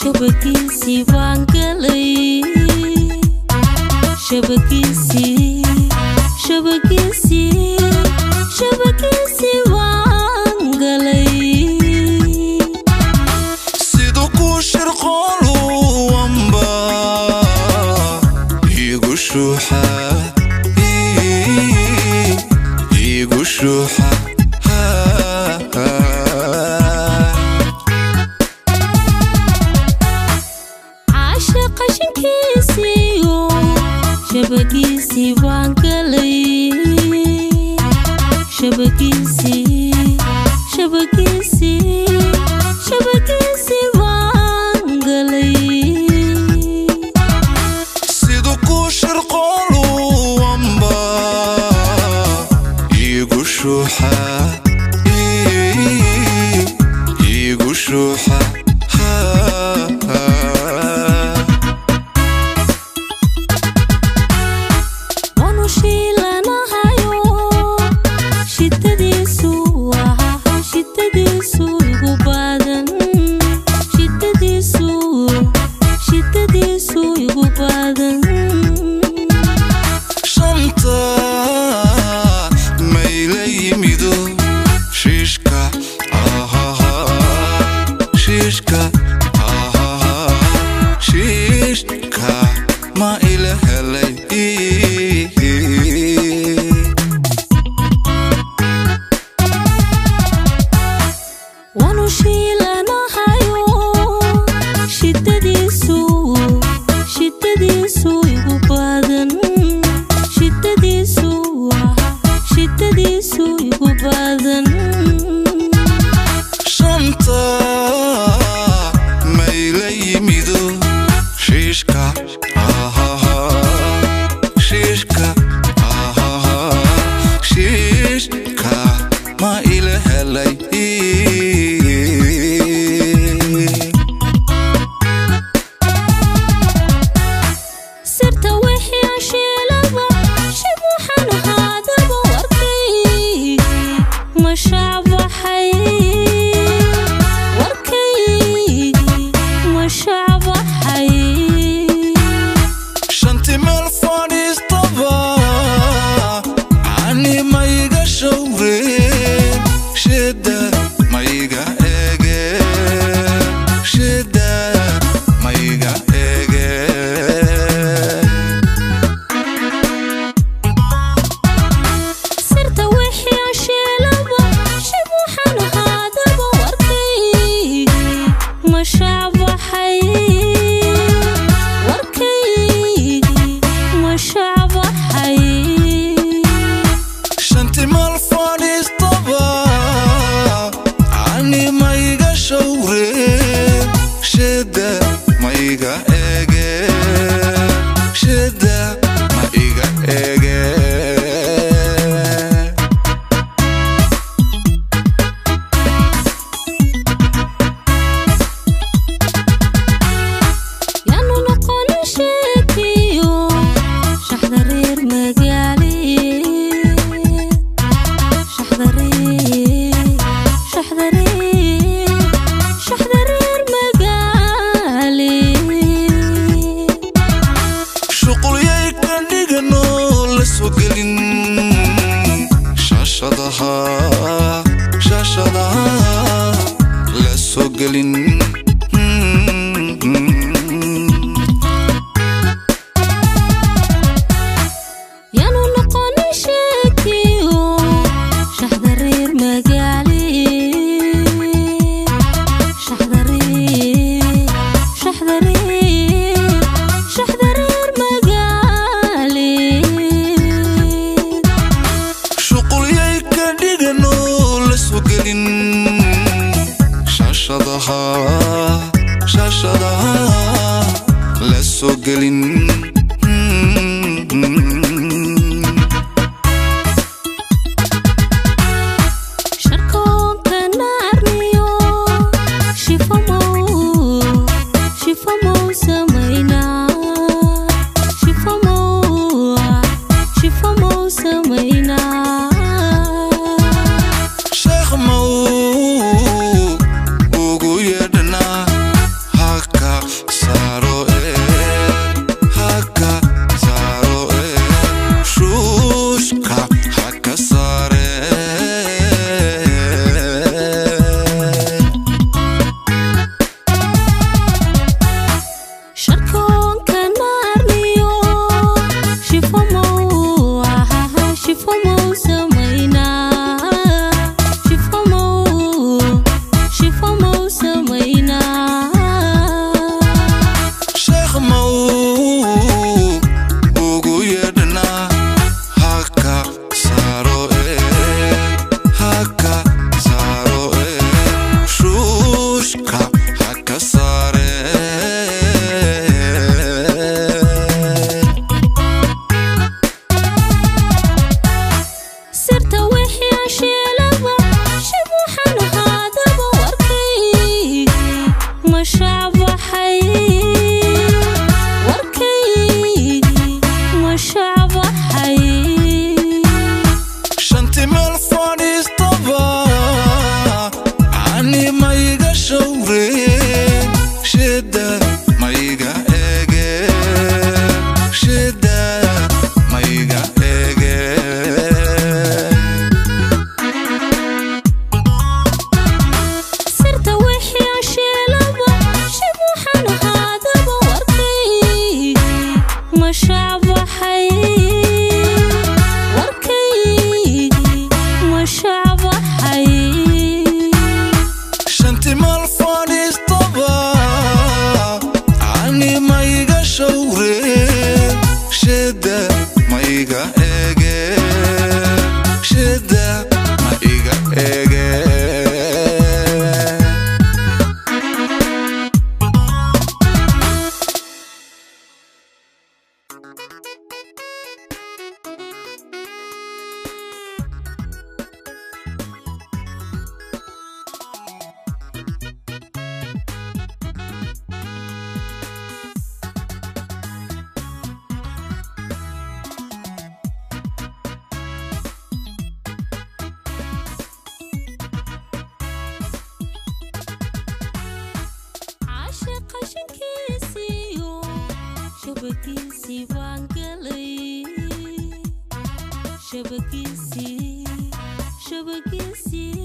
Shabakiisii baan galay, shabakiisii, shabakiisii, shabakiisii baan galay. Siduu ku shirqooluwanba igu shuuxa, igu shuuxa. Caasha qashinkiisiiyo shabakiisii baan galay, shabakiisii, shabakiisii, shabakiisii baan galay. Siduu ku shirqooluwanba igu shuuxa, igu shuuxa. Waanu shiilanahayo, shidadiisu waa shidadiisu igu badan, shidadiisu, shidadiisu igu badan. Shanta mayla yimido shiishka ahaha, shiishka ahaha, shiishka ma ila helay. Waanu shiilanahayo, shidadiisu, shidadiisu igu badan, shidadiisu, shidadiisu igu badan. Shanta mayla yimido shiishka ahaha, shiishka ahaha, shiishka ma ila helay. Sirta wixii aan shiilaba, shib waxaan ahaadaba, warkaygii ma shacbaxay, warkaygii ma shacbaxay. Shanti meel fadhiistaba cani mayga shawreen, shida mayga eegeen, shida mayga eegeen. Sirta wixii aan shiilaba, shib waxaan ahaadaba, warkaygii ma shacbaxay, warkaygii ma shacbaxay. Shanti meel fadhiistaba cani mayga shawreen, shida mayga eegeen, shida ma iga eegeen. Yaanu noqonin sheekiyo shaxda reer magaale, shaxda reer, shaxda reer, shaxda reer magaale. soo gelin. Sharkoonka naarniyo shifamow, shifamow samaynaa, shifamow, shifamow samaynaa. Sheekh mau ugu yeedhanaa haka saaro ee, haka saaro ee, shuushka haka saare. Sharkoonka naarniyo shifamow, shifamow samaynaa, shifamow, shifamow samaynaa. Sheekh mau ugu yeedhanaa haka saaro ee, haka saaro ee, shuushka haka saare. Sirta wixii aan sheelaba, shib waxaan ahaadaba, warkaygii ma shacbaxay, warkaygii ma shacbaxay. Shanti meel fadhiistaba cani maiga shawreen, shida maiga eegeen, shida maiga eegeen. Sirta wixii aan sheelaba, shib waxaan ahaadaba, warkaygii ma shacbaxay, warkaygii ma shacbaxay. Shanti meel fadhiistaba cani maiga shawreen, shida maiga eegeen, shida maiga eegeen. Caashiqa shankiisiyo shabakiisii baan galay, shabakiisii, shabakiisii.